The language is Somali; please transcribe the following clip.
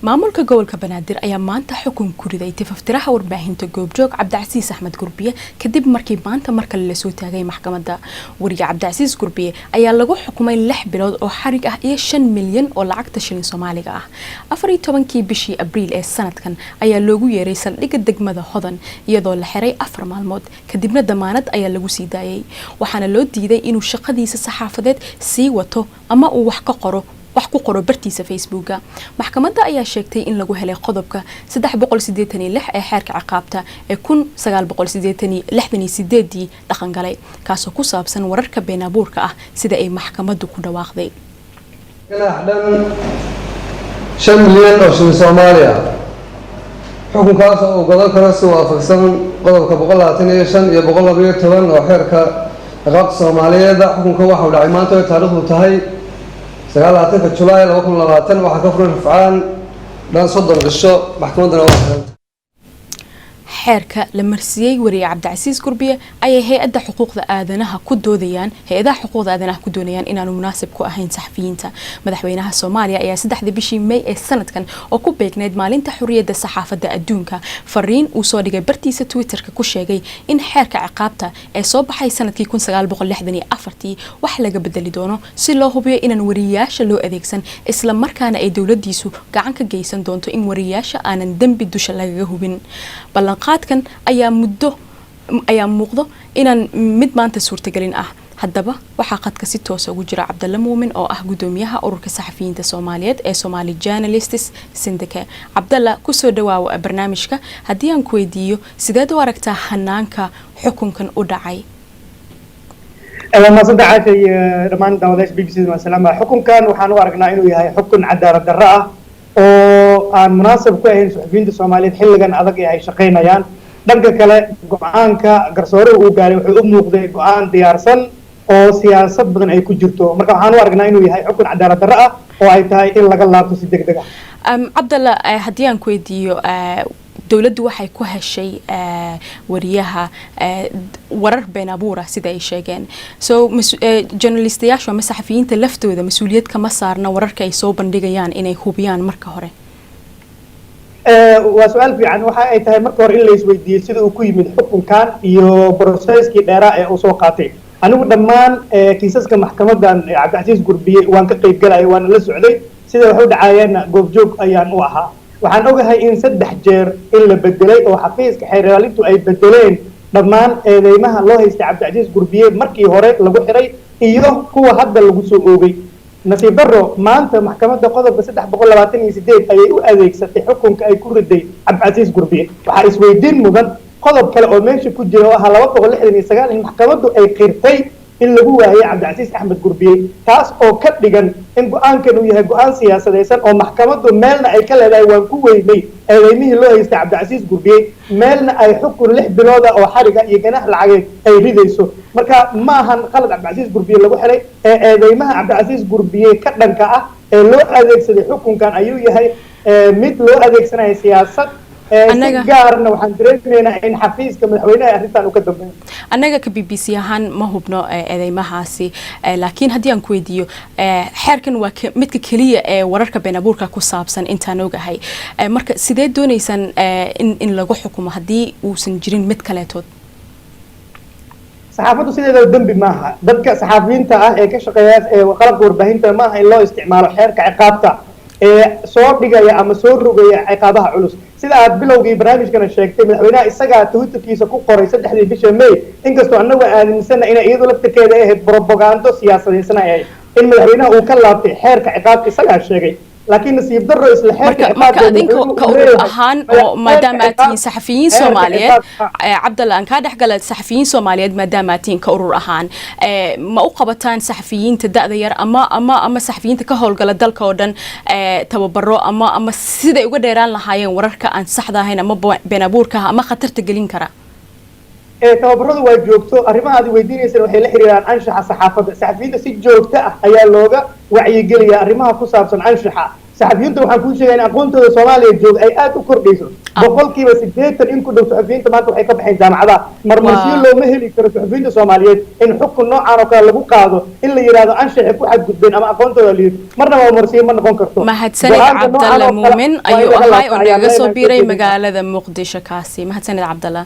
Maamulka gobolka Banaadir ayaa maanta xukun ku riday tifaftiraha warbaahinta Goobjoog, Cabdicasiis Axmed Gurbiye, kadib markii maanta mar kale lasoo taagay maxkamadda. Wariye Cabdicasiis Gurbiye ayaa lagu xukumay 6 bilood oo xarig ah iyo 5 milyan oo lacagta shilin Soomaaliga ah. 14-kii bishii Abriil ee sanadkan ayaa loogu yeeray saldhigga degmada Hodan, iyadoo la xiray 4 maalmood, kadibna damaanad ayaa lagu sii daayay. Waxaana loo diiday inuu shaqadiisa saxaafadeed sii wato ama uu wax ka qoro, wax ku qoro bartiisa Facebooka. Maxkamadda ayaa sheegtay in lagu helay qodobka 386 ee xeerka ciqaabta ee 1968-dii dhaqangalay, kaasoo ku saabsan wararka been abuurka ah, sida ay maxkamaddu ku dhawaaqday. Ganaax dhan 5 milyan oo shilin Soomaaliya, xukunkaas oo uu godan karo si waafaqsan qodobka 125 iyo 112 oo xeerka ciqaabta Soomaaliyeed. Xukunka waxau dhacay maanta oy taariikhdu tahay 29-ka Julaay 2020. Waxaa ka furan rafcaan dhan 30 cisho, maxkamaddana waa xiranta. Xeerka la marsiiyey wariye Cabdicasiis Gurbiye ayay hay-adda xuquuqda aadanaha ku doodayaan, hay-adaha xuquuqda aadanaha ku doonayaan inaanu munaasib ku ahayn saxafiyiinta. Madaxweynaha Soomaaliya ayaa 3-dii bishii May ee sanadkan, oo ku beegneyd maalinta xuriyadda saxaafadda adduunka, fariin uu soo dhigay bartiisa Twitterka ku sheegay in xeerka ciqaabta ee soo baxay sanadkii 1964-tii wax laga bedeli doono si loo hubiyo inaan wariyaasha loo adeegsan, isla markaana ay dowladiisu gacan ka geysan doonto in wariyaasha aanan dembi dusha lagaga hubin. Ballanqaadkan ayaa muddo ayaa muuqdo inaan mid maanta suurtagelin ah. Haddaba waxaa qadka si toosa ugu jira Cabdalla Muumin, oo ah gudoomiyaha ururka saxafiyiinta Soomaaliyeed ee Somali Journalists Syndicate. Cabdalla, kusoo dhawaaw barnaamijka. Haddii aan ku weydiiyo, sideed u aragtaa hanaanka xukunkan u dhacay? Waa mahadsanta, Caasha, iyo dhammaan daawadayaasha BBC. Waa salaama. Xukunkan waxaan u aragnaa inuu yahay xukun cadaalad darro ah oo aan munaasab ku ahayn suxufiyiinta Soomaaliyeed xilligan adag ee ay shaqaynayaan. Dhanka kale, go-aanka garsooruhu uu gaaray wuxuu u muuqday go-aan diyaarsan oo siyaasad badan ay ku jirto. Marka waxaan u aragnaa inuu yahay xukun cadaalad darro ah oo ay tahay in laga laabto si deg deg ah. Cabdalla, haddii aan ku weydiiyo, dowladdu waxay ku heshay wariyaha warar been abuura, sida ay sheegeen. So journalistayaashu ama saxafiyiinta laftooda mas-uuliyad kama saarna wararka ay soo bandhigayaan inay hubiyaan marka hore? Waa su-aal fiican. Waxa ay tahay marka hore in la isweydiiyey sida uu ku yimid xukunkan iyo processkii dheeraa ee uu soo qaatay. Anigu dhammaan kiisaska maxkamadan Cabdicasiis Gurbiye waan ka qayb galaya, waana la socday sida wax u dhacaayeenna, goobjoog ayaan u ahaa. Waxaan ogahay in saddex jeer in la bedelay oo xafiiska xeer ilaalintu ay bedeleen dhammaan eedeymaha loo haystay Cabdicasiis Gurbiye markii hore lagu xiray iyo kuwa hadda lagu soo oogay. Nasiib darro, maanta maxkamadda qodobka 328 ayay u adeegsatay xukunka ay ku riday Cabdicasiis Gurbiye. Waxaa isweydiin mudan qodob kale oo meesha ku jira oo ahaa 269, in maxkamaddu ay qirtay in lagu waayay Cabdicasiis Axmed Gurbiye, taas oo ka dhigan in go-aankan uu yahay go-aan siyaasadaysan oo maxkamaddu meelna ay ka leedahay "waan ku weynay eedeymihii loo haystay Cabdicasiis Gurbiye", meelna ay xukun 6 bilooda oo xariga iyo ganax lacageed ay ridayso. Marka ma ahan qalad Cabdicasiis Gurbiye lagu xilay ee eedeymaha Cabdicasiis Gurbiye ka dhanka ah ee loo adeegsaday xukunkan ayuu yahay mid loo adeegsanaya siyaasad. Si gaarna waxaan dareemaynaa in xafiiska madaxweynaha arrintan uu ka dambeeyo. Annaga ka BBC ahaan ma hubno eedeymahaasi, laakiin haddii aan ku weydiiyo, xeerkan waa midka keliya ee wararka been abuurka ku saabsan intaan ogahay. Marka sidee dooneysaan in lagu xukumo haddii uusan jirin mid kaleetood? Saxaafaddu sideedaba dembi maaha. Dadka saxaafiyiinta ah ee ka shaqeeya ee qalabka warbaahinta maaha in loo isticmaalo xeerka ciqaabta ee soo dhigaya ama soo rogaya ciqaabaha culus. Sida aad bilowgii barnaamijkana sheegtay, madaxweynaha isagaa Twitterkiisa ku qoray 3-dii bisha May, inkastoo annagu aaminsana inay iyadu laftirkeeda ay ahayd propagando siyaasadaysan ay ahayd, in madaxweynaha uu ka laabtay xeerka ciqaabta isagaa sheegay. Laakiin nasiib darro, isla xeerka marka adinka ka urur ahaan oo maadaama aad tihiin saxafiyiin Soomaaliyeed, Cabdalla, aan kaa dhexgala, saxafiyiin Soomaaliyeed maadaama aad tihiin, ka urur ahaan ma u qabataan saxafiyiinta da'da yar ama saxafiyiinta ka howlgala dalka oo dhan tababaro ama siday uga dheeraan lahaayeen wararka aan saxda ahayn ama been abuurka ah ama khatarta gelin kara? Tababaradu waa joogto. Arrimaha aad weydiinaysaan waxay la xiriiraan anshaxa saxaafadda. Saxafiyiinta si joogto ah ayaa looga wacyigeliyaa arrimaha ku saabsan anshaxa. Saxafiyiinta waxaan kuu sheegaya in aqoontooda Soomaaliya jooga ay aad u kordhayso. 80% in ku dhow saxafiyiinta maanta waxay ka baxeen jaamacadaha. Marmarsiyo looma heli karo saxafiyiinta Soomaaliyeed in xukun noocan oo kale lagu qaado, in la yidhaahdo anshaxay ku xadgudbeen ama aqoontooda liid. Marnaba marmarsiyo ma noqon karto. Mahadsanid. Cabdalla Muumin ayuu ahay oo nagaga soo biiray magaalada Muqdisho kaasi. Mahadsanid, Cabdalla.